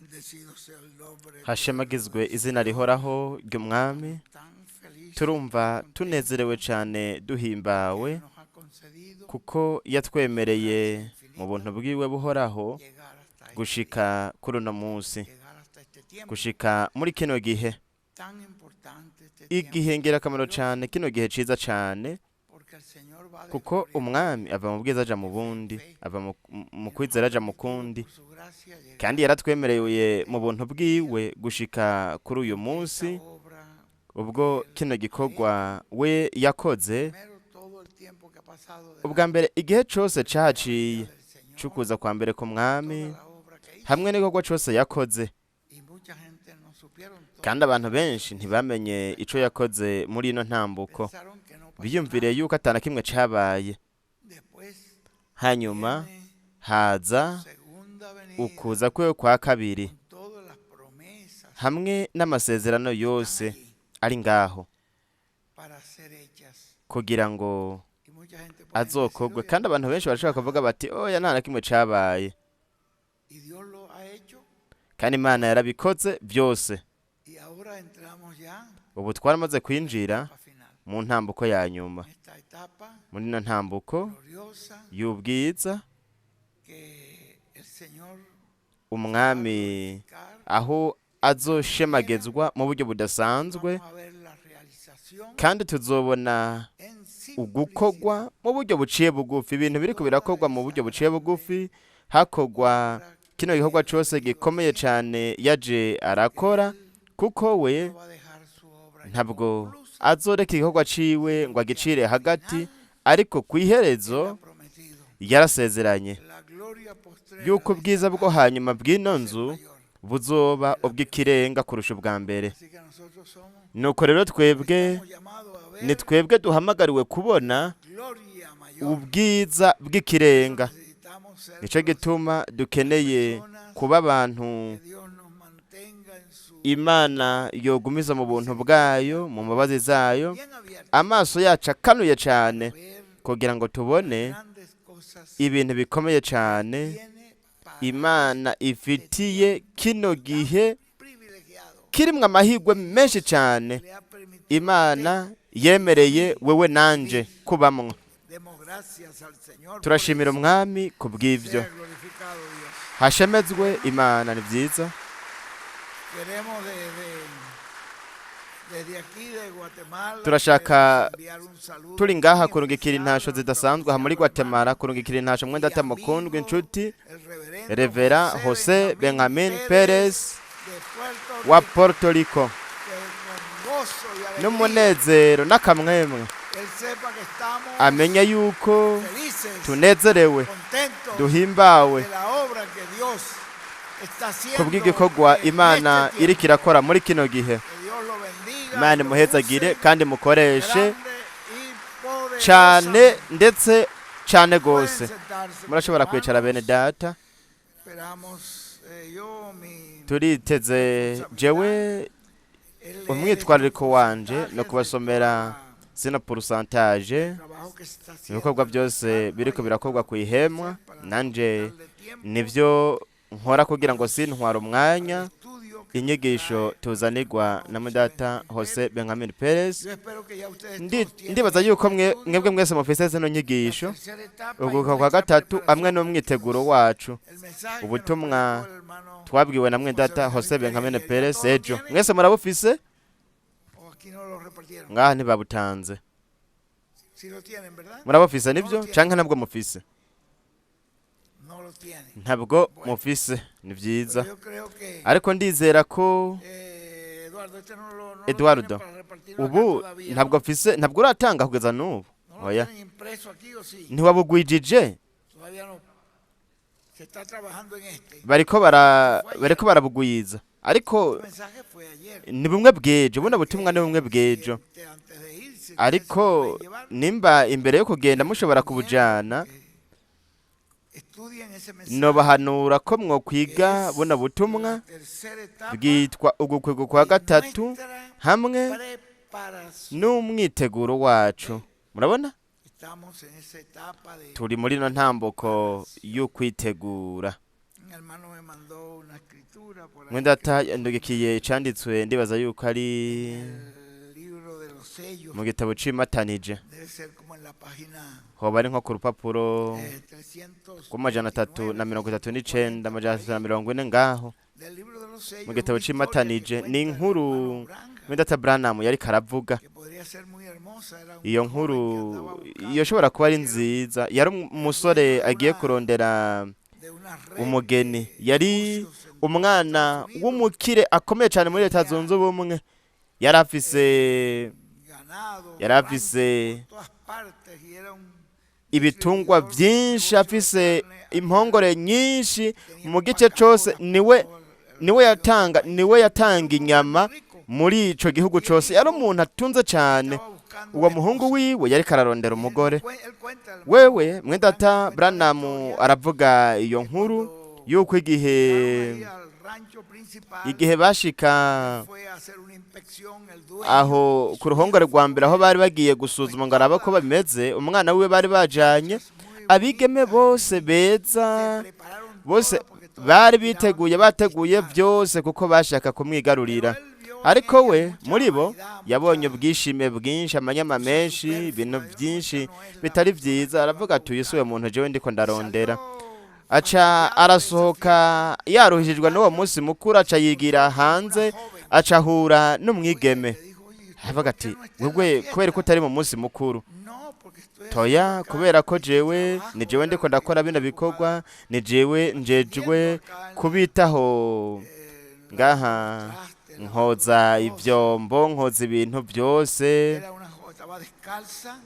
Bendecido sea el nombre Hashemagizwe izina rihoraho ry'Umwami. tan feliz Turumva tunezerewe cyane, duhimbawe, que nos ha concedido kuko yatwemereye mu buntu bwiwe buhoraho llegar hasta este, gushika kuri uno munsi, llegar hasta este tiempo gushika muri kino gihe, tan importante, este tiempo, igihe ngirakamaro cyane, kino gihe ciza cyane, porque el Señor va de kuko gloria en Umwami ava mu bwiza aja mu bundi, ava mu kwizera aja mu kundi, por su gracia llegar kandi yaratwemereye mu buntu bwiwe gushika kuri uyu munsi, esta obra ubwo kino gikorwa we yakoze. primero, todo el tiempo que ha pasado de Ubwa mbere, igihe cose cahaciye del Señor, cukuza kwa mbere k'Umwami, toda la obra que hizo, hamwe n'igikorwa cose yakoze, y mucha gente no supieron todo. kandi abantu benshi ntibamenye ico yakoze muri ino ntambuko. Pensaron que no pasó Biyumviriye nada. yuko atana kimwe cabaye. Después Hanyuma viene haza segunda venida ukuza kwiwe kwa kabiri, con todas las promesas hamwe n'amasezerano que yose están allí ari ngaho para ser hechas. kugira ngo Y mucha gente puede decir, azokorwe. "Oye, Kandi abantu benshi barashobora kuvuga bati: "Oya, nta na kimwe cabaye." Y Dios lo ha hecho Kandi Imana yarabikoze byose. y ahora entramos ya Ubu twaramaze kwinjira a final. mu ntambuko ya nyuma, En esta etapa muri ino ntambuko gloriosa y'ubwiza que el Señor Umwami glorificar, aho azoshemagezwa mu buryo budasanzwe, vamos a ver la realización kandi tuzobona en ugukorwa simplicidad mu buryo buciye bugufi, ibintu biriko birakorwa mu buryo buciye bugufi, hakorwa kino gikorwa cose gikomeye cane yaje arakora, kuko we no va a dejar su obra ntabwo inconclusa, azoreka igikorwa ciwe ngo agicire hagati, ariko kw'iherezo ha prometido yarasezeranye la gloria postrera yuko de ubwiza esta bwo casa hanyuma bw'ino va a ser nzu mayor. buzoba ubw'ikirenga kurusha ubwa mbere. Así que nosotros somos Nuko rero twebwe estamos llamados a ver ni twebwe duhamagariwe kubona gloria mayor. ubwiza bw'ikirenga. Necesitamos ser Nico gituma dukeneye kuba abantu que Dios nos mantenga en su Imana yogumiza mu buntu bwayo, mu mbabazi zayo, bien abierto amaso yacu akanuye cyane, ver kugira ngo tubone grandes cosas ibintu bikomeye cyane tiene para Imana ifitiye kino gihe privilegiado kirimwo amahirwe menshi cyane le ha permitido. Imana yemereye wewe nanje kubamwo. Demos gracias al Señor por Turashimira eso. Umwami ku bw'ivyo. Sea glorificado Dios. Hashemezwe Imana, ni byiza. Queremos desde aquí de Guatemala Turashaka queremos enviar un saludo turi ngaha muy kurungikira especial intasho a nuestro zidasanzwe aha muri apreciado Guatemala, hermano kurungikira intasho mwene y data mukundwa, amigo, inshuti, el reverendo Revera José Jose Benjamín Benjamin Pérez Perez de Puerto wa Rico, Puerto Rico, que con gozo y alegría n'umunezero n'akamwemwe él sepa que estamos amenye yuko felices, tunezerewe, contentos duhimbawe de la obra que Dios está haciendo kubw'igikorwa en Imana este tiempo. iriko irakora muri kino gihe. Que Dios lo bendiga, Imana lo imuhezagire use kandi mukoreshe grande y cane, poderosamente. ndetse cane Pueden gose. sentarse, mis Murashobora kwicara, bene hermanos. data. Esperamos, yo mi Turiteze, jewe el leer umwitwarariko estos wanje no porcentajes de kubasomera todo zino pourcentage, el trabajo que se está haciendo ibikorwa en el byose tabernáculo biriko y birakorwa ku ihemwa. para no Nanje quitarle tiempo nivyo nkora kugira ngo sintwara umwanya al estudio que nos inyigisho trae tuzanirwa na mudata José Jose Benjamin Perez. Yo espero que ya ustedes todos tienen Ndibaza yuko este estudio, mwebwe mwese mufise zino la nyigisho, tercera etapa y uguka kwa nuestra gatatu hamwe preparación. n'umwiteguro wacu, El mensaje que nos ubutumwa predicó el hermano twabwiwe na mwedata José Jose Benjamín Benjamin Pérez ayer. ¿Ya Perez todos lo ejo. tienen? Mwese murabufise? ¿O aquí no lo repartieron? Ngaha ntibabutanze. Sí lo tienen, ¿verdad? Murabufise, No nibyo lo tienen. canke ntabwo mufise? No lo tienen. Ntabwo Bueno, mufise, ni vyiza. pero yo creo que Ariko ndizera ko Eduardo, este no lo tienen Eduardo, para repartirlo acá ubu todavía, ntabwo ¿no? mfise, ntabwo uratanga kugeza n'ubu. ¿No lo Oya, tienen impreso aquí o sí? ntiwabugwijije. Todavía no. Se está trabajando en este. Bariko bara Fue ayer. bariko barabugwiza, ariko El mensaje fue ayer. ni bumwe bw'ejo, buno Pero butumwa ni que bumwe si bw'ejo. antes de irse ustedes se lo Ariko pueden llevar, nimba imbere yo kugenda mushobora recomiendo kubujana, que estudien ese mensaje, nobahanura ko que mwokwiga es buno butumwa la tercera etapa bwitwa ugukwego kwa y gatatu nuestra hamwe preparación. n'umwiteguro wacu. Murabona Estamos en esa etapa de turi muri ino ntambuko y'ukwitegura. Un hermano me mandó una escritura por ahí Mwendata yandugikiye icanditswe, ndibaza yuko ari el libro de los sellos mu gitabo c'imatanije, debe ser como en la página hoba ari nko ku rupapuro 339, rw'amajana 339, 340 ngaho del libro de los sellos, mu gitabo una historia que c'imatanije. cuenta Ni el inkuru hermano Branham, Mwendata Branham yariko aravuga. Que podría ser muy hermosa. Era un Iyo joven nkuru que andaba buscando yoshobora kuba ari nziza. Yari umusore agiye kurondera de una red umugeni. De Yari negocios en umwana Estados Unidos, w'umukire akomeye cyane muri Leta Zunze Ubumwe. Yari afise ganado, yari afise ranchos por todas partes, y era un ibitungwa byinshi, afise impongore nyinshi mu gice cose. Niwe yatanga inyama muri ico gihugu cose. Yari umuntu atunze cyane. Uwo muhungu wiwe yariko ararondera umugore. Wewe mwendata Branham aravuga iyo nkuru yuko igihe bashika aho ku ruhongore rwa mbere, aho bari bagiye gusuzuma ngo arabe ko bameze, umwana wiwe bari bajanye, abigeme bose beza bose bari biteguye, bateguye byose kuko bashaka kumwigarurira. Ariko we muri bo yabonye ubwishime bwinshi, amanyama menshi, ibintu byinshi bitari byiza. Aravuga ati: "Uyu si we muntu jewe ndiko ndarondera." Aca arasohoka yaruhijwe n'uwo munsi mukuru, aca yigira hanze, aca ahura n'umwigeme. Aravuga ati: "Wewe, kubera ko utari mu munsi mukuru?" "Toya, kubera ko jewe ni jewe ndiko ndakora bino bikorwa, ni jewe njejwe kubitaho ngaha, nkoza ivyombo, nkoza ibintu byose." Era una estaba descalza.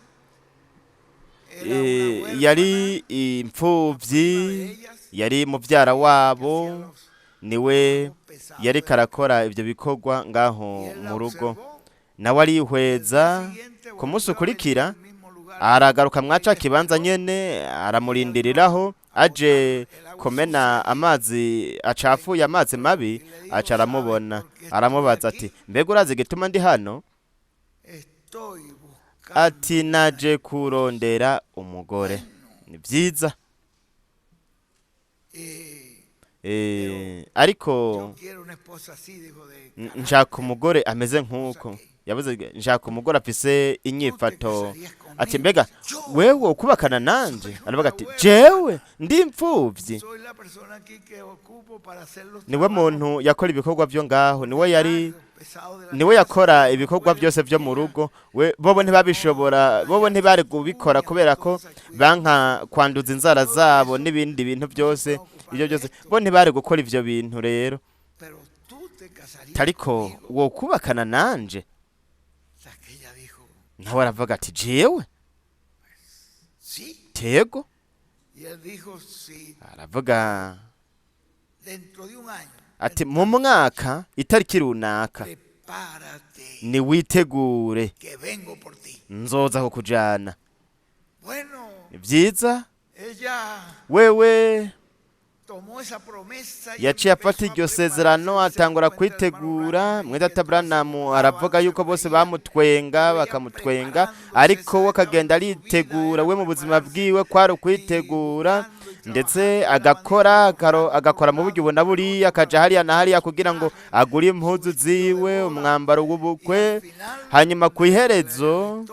Era una Yari imfuvyi, yari muvyara wabo, niwe yariko arakora ivyo bikorwa ngaho mu rugo. Nawe arihweza. Ku munsi ukurikira aragaruka mwaca kibanza nyene, aramurindiriraho aje kumena amazi acafuye, amazi mabi. Aca aramubona, aramubaza ati: "Mbega urazi igituma ndi hano?" Estoy buscando. Ati: "Naje kurondera umugore." Ni byiza. Ariko Yo quiero una esposa así, dijo de nshaka umugore ameze nk'uko yavuze, nshaka umugore afise inyifato. Ati: "Mbega wewe ukubakana nanje?" Aravuga ati: "Jewe ndi imfuvyi." Soy la persona aquí que ocupo para hacer los Niwe trabajos muntu yakora ibikorwa byo ngaho, niwe yari pesados de la niwe yakora ibikorwa byose byo mu rugo. We bobo ntibabishobora, bobo ntibari kubikora kubera ko banka kwanduza inzara zabo n'ibindi bintu byose. Ibyo byose bo ntibari gukora ivyo bintu rero. Pero tú te casarías Ariko conmigo. wo kubakana nanje? O sea, que ella dijo, Nawe aravuga ati: "Jewe?" Sí. Tego. Y él dijo, sí, Aravuga dentro de un año, ati: "Mu mwaka, itariki runaka, prepárate, niwitegure, que vengo por ti." nzoza kukujana. Bueno, Ni byiza. Ella Wewe tomó esa promesa y yaciye afata empezó a iryo sezerano, prepararse. Se atangura cuenta el hermano kwitegura. Branham Mwedata que Branham todos aravuga yuko bose bamutwenga, bakamutwenga, ariko we akagenda aritegura. We mu buzima bwiwe kwari ukwitegura, ndetse agakora agakora mu buryo ubona buriya, akaja hariya na hariya kugira ngo agure impuzu ziwe, umwambaro w'ubukwe. Hanyuma ku iherezo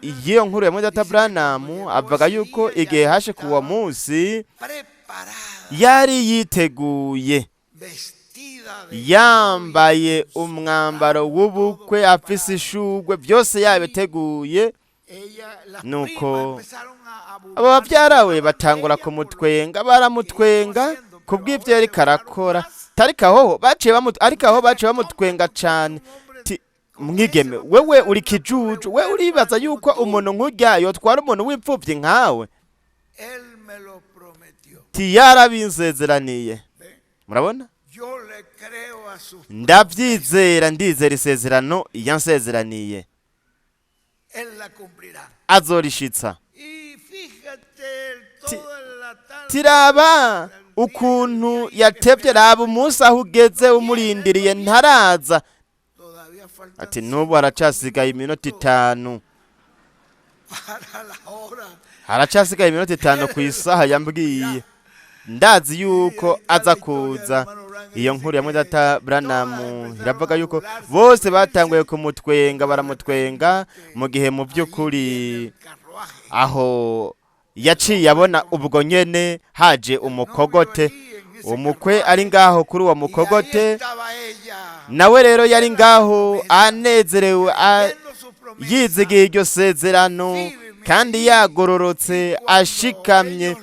y'iyo nkuru ya Mwedata Branham, avuga yuko igihe hashe ku uwo munsi preparada, yari yiteguye, vestida de yambaye umwambaro w'ubukwe, afise ishugwe, byose yabiteguye. Ella, las Nuko primas empezaron a abo bavyara we burlarse batangura de ella por lo kumutwenga, baramutwenga kubw'ivyo yariko arakora. Ariko aho baciye bamu ariko aho baciye bamutwenga cane ti: "Mwigeme, wewe uri kijuju, we uribaza yuko umuntu nk'urya yotwara umuntu w'imfuvyi nkawe?" Él me lo prometió. Ti: "Yarabinsezeraniye." ¿Ve? Murabona? Yo le creo a sus Ndavyizera, ndizera isezerano yansezeraniye. Él la cumplirá. Azorishitsa. Y fíjate toda la tarde. Tiraba ukuntu yatevye, raba umunsi aho ugeze umurindiriye, ntaraza. Todavía faltan Ati: "N'ubu haracasigaye iminota 5." para la hora. Haracasigaye iminota 5 ku isaha yambwiye. Ndazi yuko aza kuza. Iyo nkuru ya mwedata Branham iravuga yuko bose batanguye kumutwenga, baramutwenga, mu gihe mu by'ukuri aho yaciye abona ubwo nyene haje umukogote, umukwe ari ngaho kuri uwo mukogote. Nawe rero yari ngaho anezerewe, yizigiye iryo sezerano kandi yagororotse, ashikamye.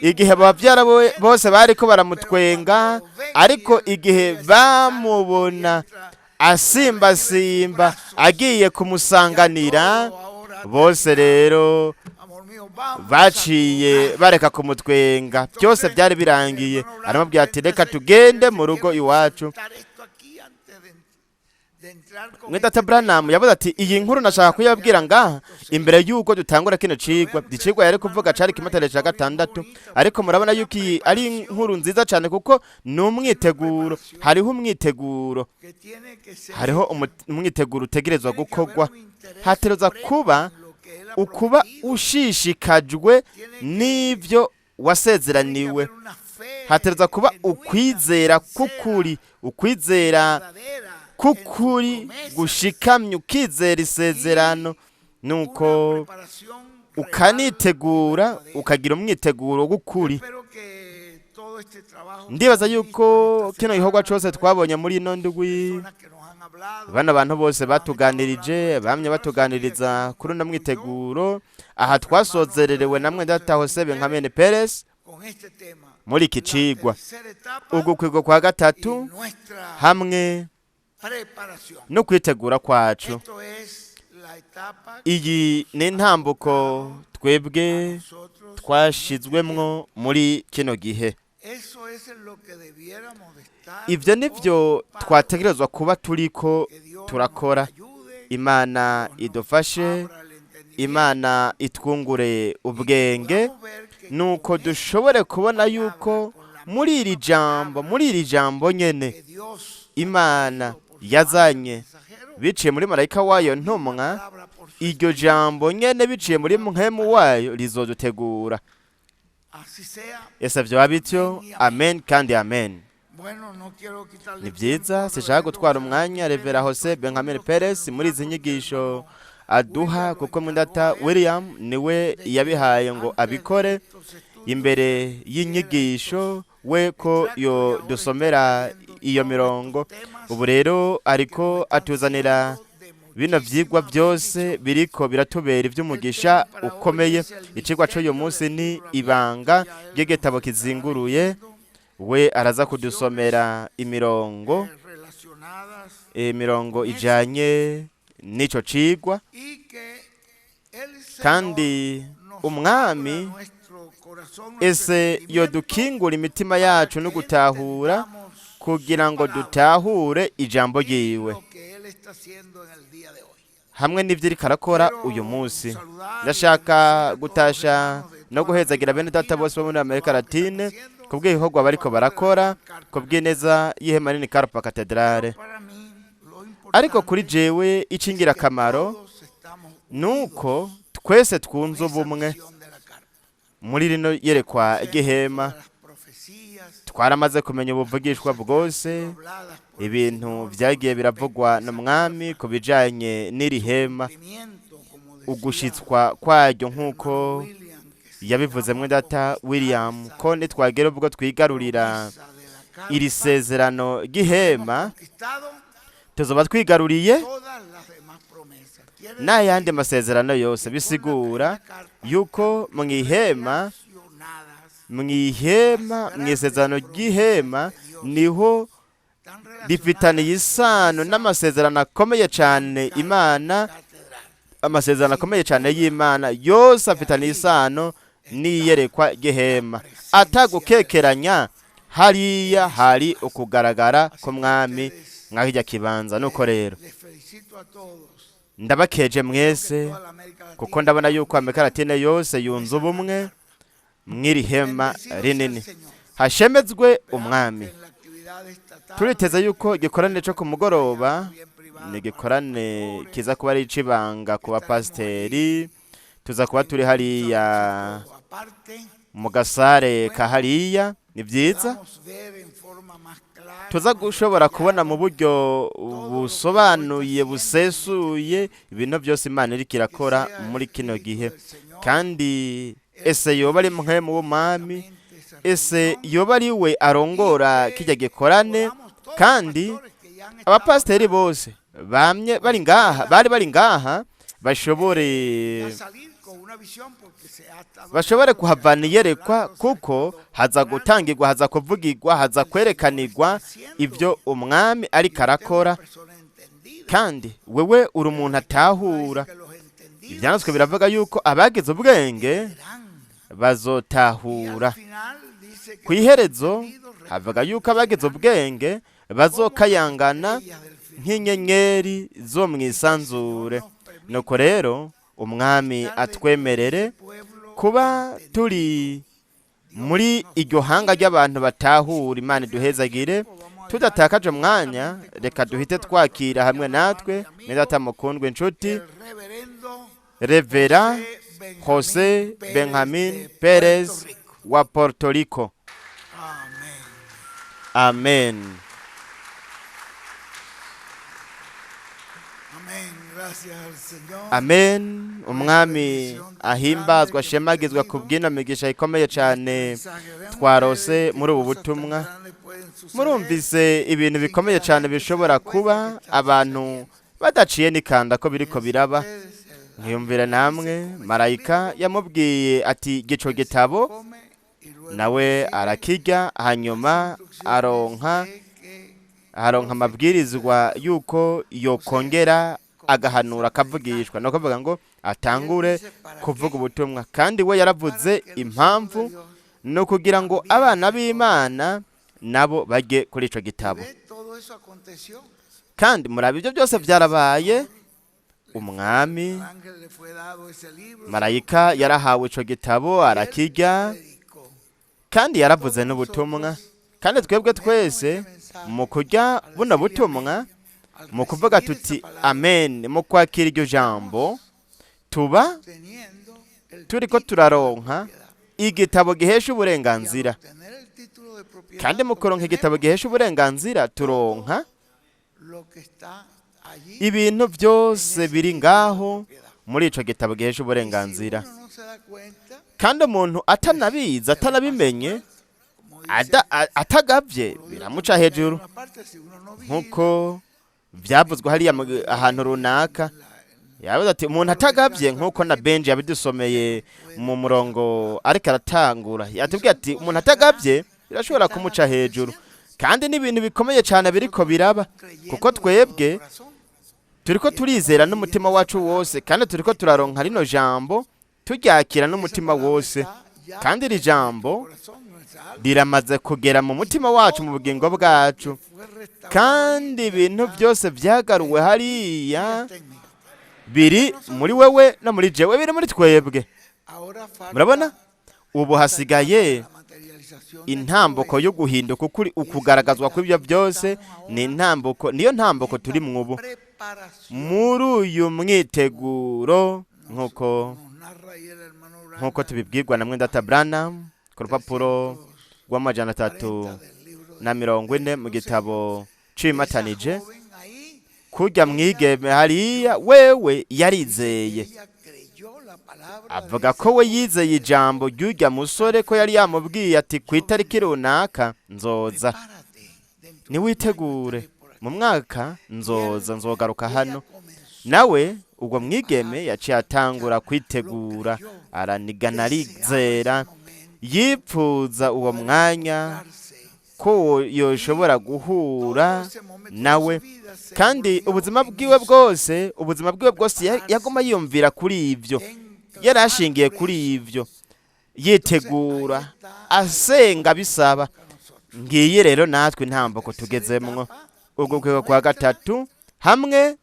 Igihe ababyara bose bariko baramutwenga, ariko igihe bamubona asimbasimba agiye kumusanganira, bose rero baciye bareka kumutwenga. Byose byari birangiye. Aramubwira ati: "Reka tugende mu rugo iwacu." Mwedata Branham yavuze ati: "Iyi nkuru nashaka kuyabwira ngaha imbere y'uko dutangura kino cigwa." Icigwa yari kuvuga cari kimatare ca gatandatu, ariko murabona yuko iyi ari inkuru nziza cyane kuko ni umwiteguro. Hariho umwiteguro, hariho umwiteguro utegerezwa gukorwa. Hategerezwa kuba ukuba ushishikajwe n'ibyo wasezeraniwe. Hategerezwa kuba ukwizera k'ukuri, ukwizera k'ukuri gushikamye, ukizera isezerano, nuko ukanitegura, ukagira umwiteguro w'ukuri. Ndibaza yuko kino gikorwa cyose twabonye muri ino ndwi, bano bantu bose batuganirije, bamye batuganiriza kuri uno mwiteguro aha twasozererewe namwe data Jose Benjamin Perez muri iki cigwa, ugukwigwa kwa gatatu hamwe no kwitegura kwacu. Iyi ni intambuko twebwe twashizwemwo muri kino gihe. Ibyo ni byo twategerezwa kuba turiko turakora. Imana idufashe, Imana itwungure ubwenge, nuko dushobore kubona yuko muri iri jambo nyene Imana yazanye biciye muri marayika wayo ntumwa, iryo jambo nyene biciye muri mpwemu wayo rizodutegura. Ese vyoba bityo? Amen kandi amen. Ni byiza, sinshaka gutwara umwanya Reverend Jose Benjamin Perez muri izi nyigisho aduha, kuko mwendata William niwe yabihaye ngo abikore imbere y'inyigisho, we ko yo dusomera iyo mirongo. Ubu rero ariko atuzanira bino vyigwa byose biriko biratubera ivy'umugisha ukomeye. Icigwa c'uyu munsi ni ibanga ry'igitabo kizinguruye. We araza kudusomera imirongo ijanye n'ico cigwa, kandi Umwami ese yodukingura imitima yacu no gutahura, kugira ngo dutahure ijambo ryiwe hamwe n'ibyo iriko arakora uyu munsi. Ndashaka gutasha no guhezagira bene data bose bo muri Amerika Latine kubw'ibikorwa bariko barakora kubw'ineza y'ihema nini Carpa Katedrale. Ariko kuri jewe ic'ingirakamaro nuko twese twunze ubumwe muri rino yerekwa ry'ihema. Twaramaze kumenya ubuvugishwa bwose, ibintu vyagiye biravugwa n'Umwami ku bijanye n'iri hema, ugushitswa kwaryo, nk'uko yabivuze mwe data William, ko nitwagera ubwo twigarurira iri sezerano ry'ihema, tuzoba twigaruriye n'ayandi masezerano yose. Bisigura yuko mu ihema, mu isezerano ry'ihema, niho rifitaniye isano n'amasezerano akomeye cyane Imana. Amasezerano akomeye cyane y'Imana yose afitaniye isano n'iyerekwa ry'ihema. Atagukekeranya, hariya hari ukugaragara k'Umwami mw'akirya kibanza. Nuko rero ndabakeje mwese, kuko ndabona yuko Amerika Latine yose yunze ubumwe mw'iri hema rinini. Hashemezwe Umwami. Turiteze yuko igikorane cyo ku mugoroba ni igikorane kiza kuba ari icibanga ku bapasiteri. Tuza kuba turi hariya. Mu gasare ka hariya ni byiza. Tuza gushobora kubona mu buryo busobanuye busesuye ibintu byose Imana iriko irakora muri kino gihe. Kandi ese yoba ari mwe mu w'umwami, ese yoba ari we arongora kijya gikorane? Kandi abapasiteri bose bamye bari ngaha, bari bari ngaha, bashobore kuhavana iyerekwa, kuko haza gutangirwa, haza kuvugirwa, haza kwerekanirwa ibyo umwami ariko arakora. Kandi wewe uri umuntu atahura. Ibyanditswe biravuga yuko abagize ubwenge bazotahura. Ku iherezo havuga yuko abagize ubwenge bazokayangana nk'inyenyeri zo mu isanzure. Nuko rero umwami atwemerere kuba turi muri iryo hanga ry'abantu batahura. Imana iduhezagire. Tudatakaje umwanya, reka duhite twakira hamwe natwe mwene mukundwa, inshuti, Revera Jose Benjamin Perez wa Puerto Rico. Amen. Amen. Umwami ahimbazwa, ashemagizwa ku bw'ino migisha ikomeye cyane twarose muri ubu butumwa. Murumvise ibintu bikomeye cyane bishobora kuba abantu badaciye n'ikanda ko biriko biraba. Nkiyumvira namwe, marayika yamubwiye ati gico gitabo, nawe arakirya, hanyuma aronka amabwirizwa yuko yokongera agahanura, akavugishwa, ni ukuvuga ngo atangure kuvuga ubutumwa. Kandi we yaravuze impamvu, ni ukugira ngo abana b'Imana nabo bajye kuri icyo gitabo. Kandi murabe, ibyo byose byarabaye. Umwami, marayika yarahawe icyo gitabo, arakirya, kandi yaravuze n'ubutumwa. Kandi twebwe twese mu kurya buno butumwa, mu kuvuga tuti amen, mu kwakira iryo jambo, tuba turi ko turaronka igitabo gihesha uburenganzira. Kandi mu kuronka igitabo gihesha uburenganzira, turonka ibintu byose biri ngaho muri ico gitabo gihesha uburenganzira. Kandi umuntu atanabizi, atanabimenye, atagavye, biramuca hejuru, nk'uko byavuzwe hariya ahantu runaka. Yavuze ati umuntu atagavye, nk'uko na Benji yabidusomeye mu murongo ariko aratangura, yatubwiye ati umuntu atagavye birashobora kumuca hejuru. Kandi n'ibintu bikomeye cyane biriko biraba, kuko twebwe turiko turizera n'umutima wacu wose, kandi turiko turaronka rino jambo, turyakira n'umutima wose. Kandi iri jambo riramaze kugera mu mutima wacu, mu bugingo bwacu. Kandi ibintu byose byagaruwe hariya biri muri wewe no muri jewe, biri muri twebwe. Murabona, ubu hasigaye intambuko yo guhinduka ukuri. Ukugaragazwa kw'ibyo byose ni intambuko, niyo ntambuko turi ubu muri uyu mwiteguro, nk'uko tubibwirwa na mwendata Branham ku rupapuro rw'340 mu gitabo cimatanije. Kujya mwigeme hariya, wewe yarizeye, avuga ko we yizeye ijambo ry'urya musore, ko yari yamubwiye ati ku itariki runaka nzoza, niwitegure, mu mwaka nzoza, nzogaruka hano. Nawe ubwo mwigeme yaciye atangura kwitegura, aranigana, arizera, yipfuza uwo mwanya ko yoshobora guhura nawe. Kandi ubuzima bwiwe bwose yaguma yiyumvira kuri ibyo, yari ashingiye kuri ibyo, yitegura, asenga, bisaba. Ngiyi rero natwe intambuko tugezemwo, ubwo kwego kwa gatatu hamwe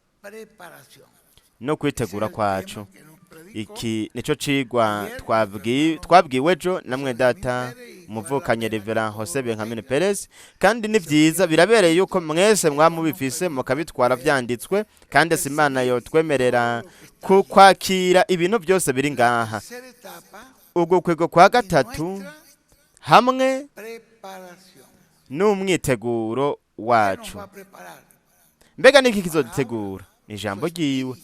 no kwitegura kwacu. Iki nico cigwa twabwiwe ejo namwe data umuvukanye Reverend Jose Benjamin Perez. Kandi ni byiza, birabereye yuko mwese mwamubifise mukabitwara vyanditswe. Kandi si Imana yotwemerera ku kwakira ibintu byose biri ngaha. Ugukwego kwa Y gatatu nuestra hamwe preparación. n'umwiteguro ¿Qué nos wacu. va a preparar? Mbega niki kizodutegura? Ni ijambo ryiwe,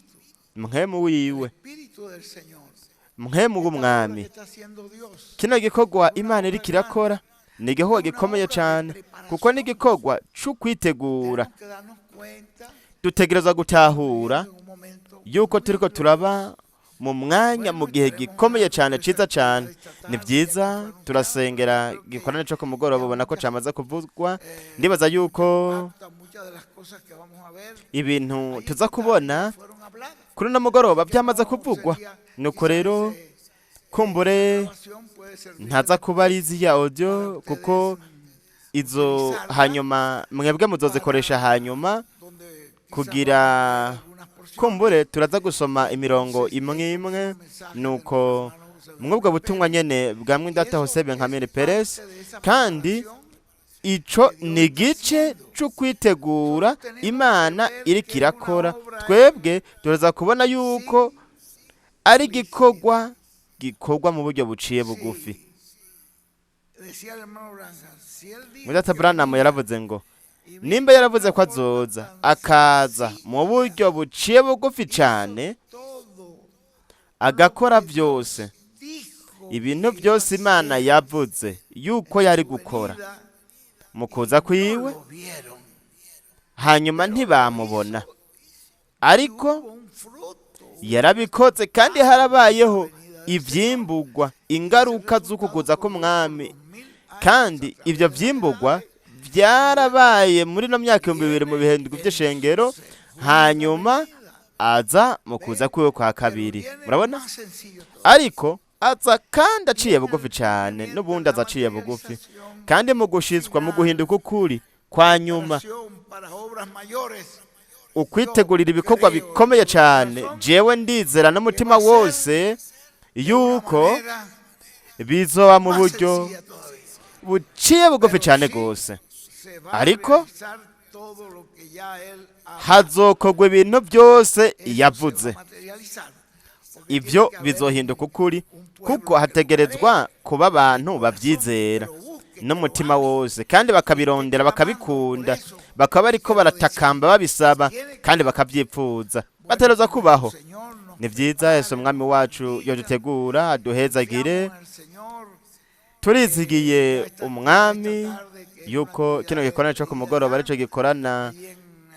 mpwemu El wiwe, Espíritu del Señor. mpwemu Esta obra que w'umwami. está haciendo Dios Kino gikorwa Imana iriko irakora ni igikorwa gikomeye cyane, kuko ni igikorwa c'ukwitegura. Tenemos que darnos cuenta Dutegerezwa gutahura en un momento yuko turiko turaba mu mwanya mu gihe gikomeye cyane ciza cyane. Ni byiza, turasengera gikorane cyo ku mugoroba, ubona ko cyamaze kuvugwa. Ndibaza yuko impacta muchas de las cosas que vamos a ver. ibintu Ahí tuza está, kubona fueron habladas. kuri uno mugoroba byamaze No kuvugwa. sería Nuko quizás rero kumbure grabación puede servir ntaza kuba ari iziya audio, kuko izo hanyuma mwebwe muzozikoresha hanyuma donde quizás kugira vamos a leer algunas porciones. kumbure turaza gusoma imirongo imwe imwe. Nuko mwubwo butumwa nyene bwa Mwindata Jose Benjamin Perez, kandi ico ni igice co kwitegura Imana iriko irakora. Twebwe turaza kubona yuko ari igikorwa gikorwa mu buryo buciye bugufi. Decía el hermano Branham, si él dijo Mwindata que Branham venía yaravuze ngo y nimba vino yaravuze de ko una forma azoza tan akaza mu sencilla, buryo buciye bugufi cane, todo agakora byose, dijo ibintu que iba a byose Imana hacer yavuze yuko en yari su gukora venida, mu kuza no kwiwe, lo vieron. hanyuma ntibamubona, ariko Hubo un fruto, yarabikoze kandi harabayeho ivyimbugwa, ingaruka z'ukuguza k'umwami. Kandi ibyo vyimbugwa byarabaye muri no myaka 2000 mu bihendwi by'ishengero, hanyuma aza mu kuza kwiwe kwa pero kabiri. viene Murabona, más sencillo todavía. ariko aza kandi aciye bugufi cyane, n'ubundi aza aciye bugufi, kandi mu gushitswa mu guhinduka ukuri kwa nyuma, Preparación para obras mayores. ukwitegurira ibikorwa bikomeye cyane. Jewe ndizera n'umutima wose yuko Manera bizoba mu más buryo sencilla todavía. buciye bugufi cyane rwose. Se va a Ariko realizar todo lo que ya él ha hazokorwa ibintu byose Eso se va yavuze. a materializar. Porque Ibyo tiene que haber bizohinduka ukuri, un pueblo kuko que lo hategerezwa kuba abantu crea, babyizera que lo busque, que lo n'umutima ame. wose, kandi bakabirondera, bakabikunda, bakaba bariko baratakamba babisaba kandi bakabyipfuza. Bategerezwa kubaho. Señor nos Ni byiza, Yesu umwami wacu yodutegura aduhezagire. confiamos en el Señor. Turizigiye umwami yuko kino gikorane cyo ku mugoroba aricyo gikorana Ahí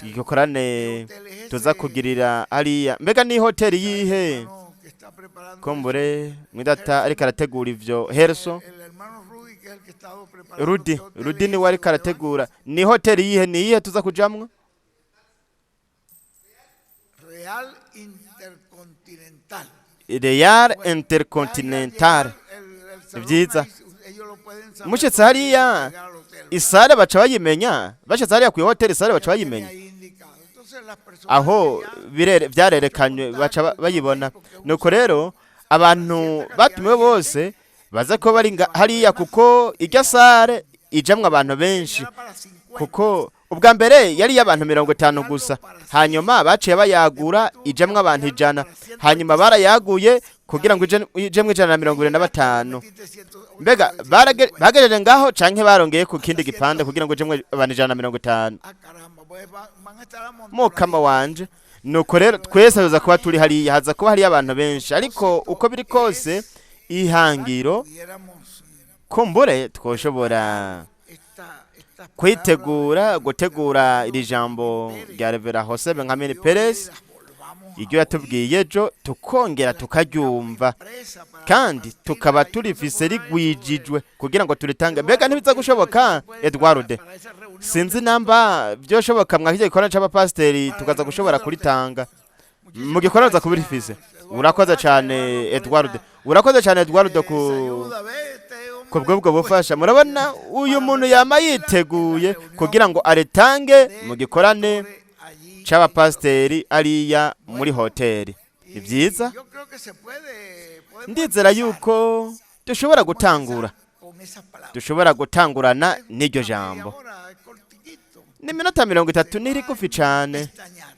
en gikorane tuza kugirira hariya. Mbega ni hoteli yihe? hermano que está preparando Kumbure mwidata ariko arategura ivyo Herso el hermano Rudy, que es el que ha estado preparando. Rudi ¿Qué hotel Rudi es niwe ese ariko donde van? arategura. Ni hoteli yihe? Ni iyihe tuza kujamwo? Real Intercontinental. Real Bueno, ya Intercontinental. al llegar el salón Byiza. ahí, ellos lo pueden saber Mushitse porque hariya llegar al hotel, ¿verdad? isare baca bayimenya. Bashitse hariya ku hoteli isare baca Ya tiene bayimenya. ahí indicado. Entonces, las personas Aho que ya byarerekanywe baca bayibona. Nuko rero abantu batumiwe bose baza ko bari hariya, kuko irya sare ijamwo abantu benshi, era para 50, kuko ubwa mbere yari iy'abantu 50 gusa, hanyuma baciye bayagura ijamwo abantu 100, hanyuma barayaguye kugira ngo ijemwo 125. metiste 100, Mbega bagejeje ngaho canke barongeye ku kindi gipande kugira ngo ijemwo abantu 150? Ah, caramba, pues van a estar Mukama amontonaditos. wanje. Nuko rero twese haza kuba turi hariya, haza kuba hariya abantu benshi, ariko uko biri kose ihangiro Pudiéramos kumbure twoshobora estas kwitegura palabras gutegura iri jambo rya Revera Jose Benjamin Dios Perez, las volvamos a iryo oír, yatubwiye ejo, tukongera las tengamos tukaryumva, impresa para kandi compartirla. tukaba Ahí no se turifise podrá eso de rigwijijwe kugira ngo turitange. Mbega Eduardo, ntibiza eso si se gushoboka, puede para, Eduardo? para esa reunión Sinzi de namba byoshoboka mwakije gikorana c'abapasiteri para la tukaza reunión gushobora del hotel. kuritanga mu Muchísimas gikorana uza kubirifise. gracias, Eduardo. Urakoze Gracias, cyane hermano, por Eduardo, esa, urakoze cyane Eduardo esa ku ayuda. Ve, este hombre, kubw'ubwo pues, bufasha. Murabona uyu para muntu yama repartirla en la yiteguye reunión kugira ngo aritange mu de gikorane pastores allí en el hotel. c'abapasiteri ariya muri Bueno, hoteli. Ni byiza, y yo creo que se puede, podemos ndizera empezar, yuko dushobora podemos gutangura, empezar con esas palabras. dushobora gutangurana Es n'iryo una media jambo. hora, es cortiquito, Ni iminota 30, se ni va rigufi en un cane. pestañear.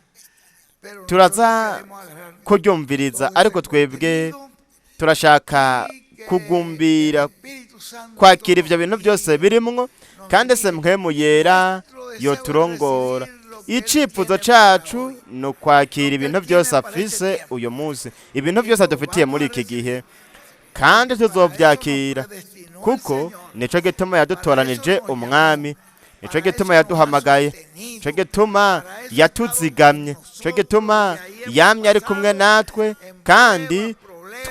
Pero nosotros Turaza queremos agarrar kuryumviriza, todo ese ariko twebwe contenido turashaka y Kugumbira kwakira ibyo bintu byose birimwo, kandi se Mpwemu Yera yoturongora. Icyifuzo cyacu ni ukwakira ibintu byose afise uyu munsi, ibintu byose adufitiye muri iki gihe, kandi tuzobyakira, kuko nicyo gituma yadutoranije Umwami, nicyo gituma yaduhamagaye, nicyo gituma yatuzigamye, nicyo gituma yamye ari kumwe natwe. Kandi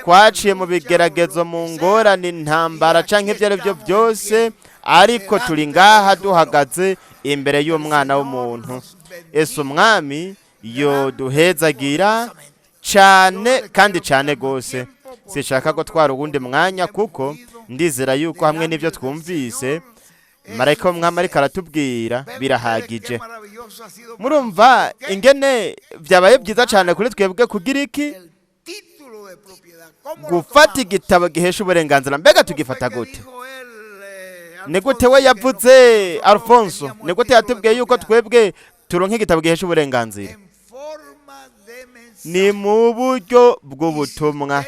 twaciye mu bigeragezo, mu ngorane, intambara cyangwa ibyo ari byo byose, ariko turi ngaha duhagaze imbere y'Umwana w'umuntu. Ese Umwami yoduhezagira cyane kandi cyane rwose. Sinshaka gutwara uwundi mwanya, kuko ndizera yuko hamwe n'ibyo twumvise marayika w'Umwami ariko aratubwira birahagije. Murumva ingene byabaye byiza cyane kuri twebwe kugira iki? Gufata igitabo gihesha uburenganzira. Mbega tugifata gute? Ni gute we yavuze, Alfonso? Ni gute yatubwiye yuko twebwe turonka igitabo gihesha uburenganzira? Ni mu buryo bw'ubutumwa.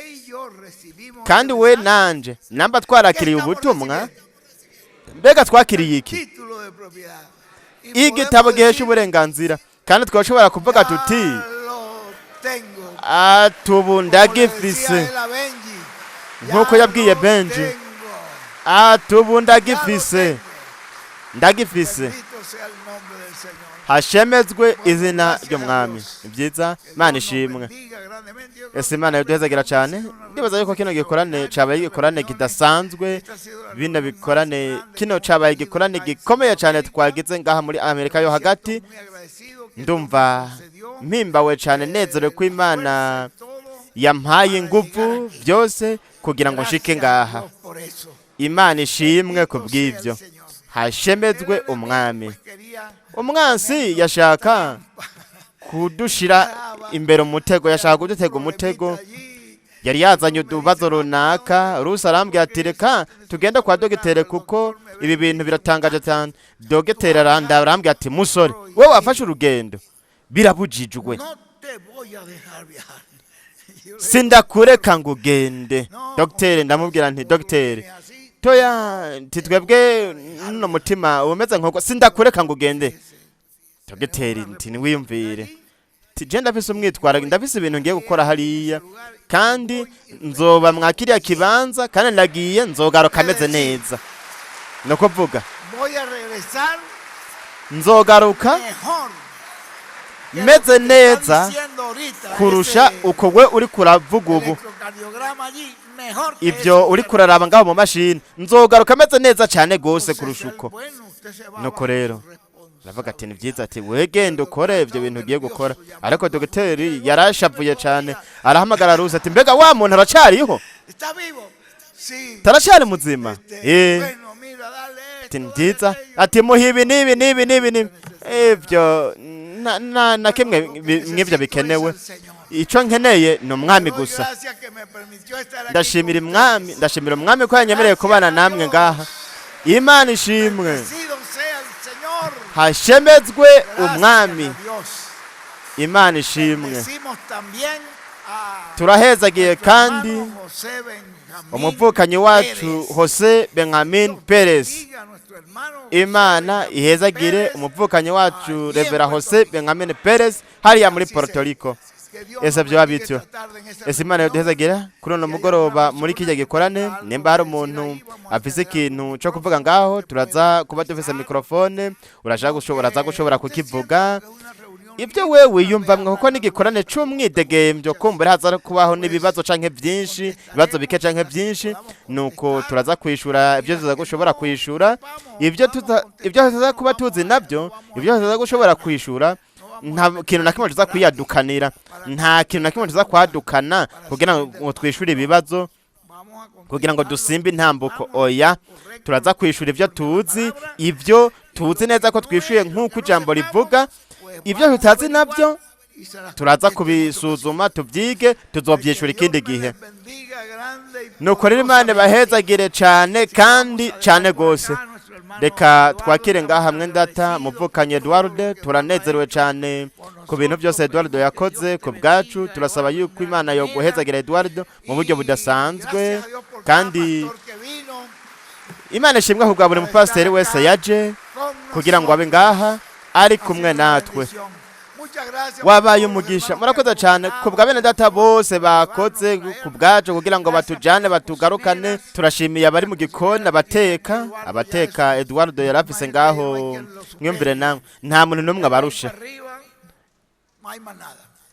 Kandi we nanje namba twarakiriye ubutumwa, mbega twakiriye iki? Igitabo gihesha uburenganzira. Kandi twashobora kuvuga tuti: "Atubu ndagifise." Nk'uko yabwiye Benji: "Atubu ndagifise, ndagifise." Hashemezwe izina ry'Umwami. Ni byiza, Imana ishimwe. Ese Imana yaduhezagira cyane. Ndibaza yuko kino gikorane cyabaye igikorane kidasanzwe. Bino bikorane, kino cyabaye igikorane gikomeye cyane twagize ngaha muri Amerika yo Hagati. Ndumva mpimbawe cyane, nezerewe ko Imana yampaye ingufu byose kugira ngo nshike ngaha. Imana ishimwe ku bw'ibyo. Hashemezwe Umwami. Umwansi yashaka kudushira imbere umutego, yashaka kudutega umutego. Yari yazanye utubazo runaka. Rusi arambwira ati: "Reka tugende kwa dogiteri, kuko ibi bintu biratangaje cyane." Dogiteri arandaba, arambwira ati: "Musore, wowe wafashe urugendo, birabujijwe." No te voy a dejar viajar. Yo le "Sindakureka ngo ugende." Dogiteri, ndamubwira nti: "Dogiteri, toya." Nti: "Twebwe nuno mutima umeze nk'uko, sindakureka ngo ugende." Dogiteri nti: "Ntiwiyumvire." Ti je ndafise umwitwaro, ndafise ibintu ngiye gukora hariya, kandi nzoba mwakiriya kibanza, kandi ndagiye, nzogaruka ameze neza. Ni ukuvuga voy a regresar nzogaruka mejor que lo meze que te está neza diciendo ahorita, kurusha ese uko we uri kuravuga ubu. electrocardiograma allí, mejor que Ibyo eso. uri kuraraba ngaho mu mashini, nzogaruka ameze neza cyane rwose Entonces, kurusha él, uko. bueno, usted se va Nuko bajo rero su responsabilidad. Aravuga ati: "Ni byiza." Ati: "Wegenda ukore ibyo bintu ugiye gukora." Ariko dogiteri yarashavuye cyane, arahamagara Rusi ati: "Mbega wa muntu aracariho?" ¿Está vivo? Sí. "Taracari muzima?" Este, Eh. bueno, mira, dale esto, Ati: "Ni dale byiza." aquello. Ati: "Muha ibi n'ibi n'ibi n'ibi n'ibi." Ibyo na kimwe mw'ibyo bikenewe. Icyo nkeneye ni Umwami Doy gusa. gracias que me permitió estar aquí Ndashimira con Umwami, ustedes. ndashimira Umwami ko yanyemereye kubana namwe ngaha. Imana ishimwe. Bendecido sea el Señor. Hashemezwe Gracias Umwami. a Dios. Imana ishimwe. Bendecimos también a Turahezagiye nuestro kandi hermano José Benjamín umuvukanyi wacu Pérez. Jose Benjamin Dios Perez. bendiga a nuestro hermano José Imana Benjamín ihezagire Pérez. umuvukanyi wacu allí en Revera Puerto Jose Rico. Benjamin Perez hariya muri Así Puerto sea. Rico. Que Dios Ese nos byoba bendiga bityo. esta tarde en esta Ese Imana reunión. yoduhezagira kuri uno mugoroba muri kijya gikorane. Nimba hari umuntu afise ikintu cyo kuvuga ngaho, turaza kuba dufise mikrofone, urashaka gushobora, aza gushobora kukivuga ibyo we wiyumvamwe, kuko n'igikorane c'umwidegembyo. Kumbura haza kubaho n'ibibazo canke byinshi, ibibazo bike canke byinshi, nuko turaza kwishura ibyo tuza gushobora kwishura. Ibyo tuza kuba tuzi nabyo, ibyo tuza gushobora kwishura, nta kintu na kimwe tuza kwiyadukanira, nta kintu na kimwe tuza kwadukana kugira ngo twishure ibibazo, kugira ngo dusimbe intambuko. Oya, turaza kwishura ibyo tuzi, ibyo tuzi neza ko twishuye nk'uko ijambo rivuga. Ibyo tutazi nabyo turaza kubisuzuma, tubyige, tuzobyishura ikindi gihe. Nuko rero Imana bahezagire cyane kandi cyane rwose. Reka twakire ngaha hamwe ndata muvukanye Eduardo. Turanezerewe cyane ku bintu byose Eduardo yakoze ku bwacu. Turasaba yuko Imana yoguhezagira, Eduardo, mu buryo budasanzwe. Kandi Imana ishimwe ku bwa buri mupasiteri wese yaje kugira ngo abe ngaha ari kumwe natwe. Wabaye umugisha. Murakoze cyane ku bwa bene data bose bakoze ku bwacu kugira ngo batujyane, batugarukane. Turashimiye abari mu gikoni, abateka, abateka Eduardo yari afise ngaho. Mwiyumvire nawe, nta muntu n'umwe abarusha,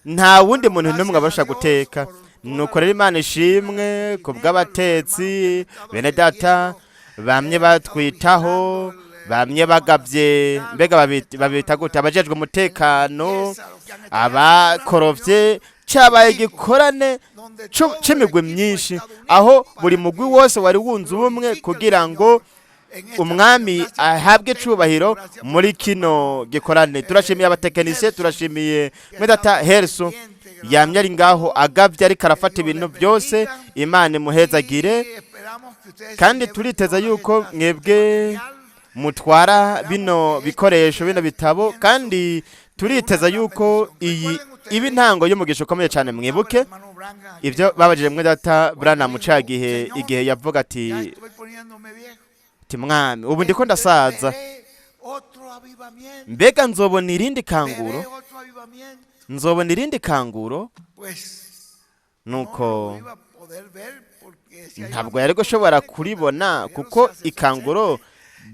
nta wundi muntu n'umwe abarusha guteka. Nuko rero Imana ishimwe ku bw'abatetsi, bene data bamye batwitaho, bamye bagabye. Mbega babita gute? Abajejwe umutekano, abakorovye. Cabaye igikorane c'imigwi myinshi, aho buri mugwi wose wari wunze ubumwe kugira ngo umwami ahabwe icubahiro muri kino gikorane. Turashimiye abatekinisiye, turashimiye mwedata Herso yamye ari ngaho agavye, ariko arafata ibintu byose. Imana imuhezagire. Kandi turiteza yuko mwebwe mutwara bino bikoresho, bino bitabo, kandi turiteza yuko iyi iba intango y'umugisha ukomeye cyane. Mwibuke ibyo babajije mwe data Branham ca gihe, igihe yavuga ati: "Mwami, ubu ndiko ndasaza, mbega nzobona irindi kanguro? Nzobona irindi kanguro?" Nuko ntabwo yari gushobora kuribona, kuko ikanguro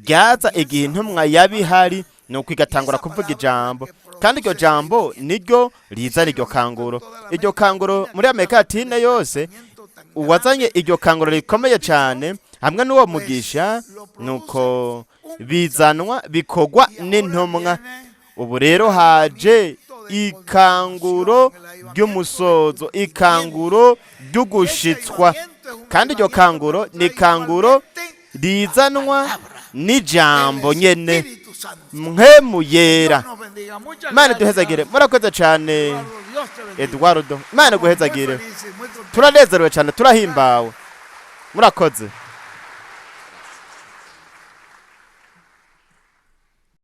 ryaza igihe intumwa yaba ihari, nuko igatangura kuvuga ijambo, kandi iryo jambo niryo rizana iryo kanguro. Iryo kanguro muri Amerika Latine yose, uwazanye iryo kanguro rikomeye cyane hamwe n'uwo mugisha, nuko bizanwa, bikorwa n'intumwa. Ubu rero haje ikanguro ry'umusozo, ikanguro ry'ugushitswa, kandi iryo kanguro ni ikanguro rizanwa n'ijambo nyene, Mpwemu Yera. Imana iduhezagire. Murakoze cyane, Eduardo, Imana iguhezagire. Turanezerewe cyane, turahimbawe. Murakoze.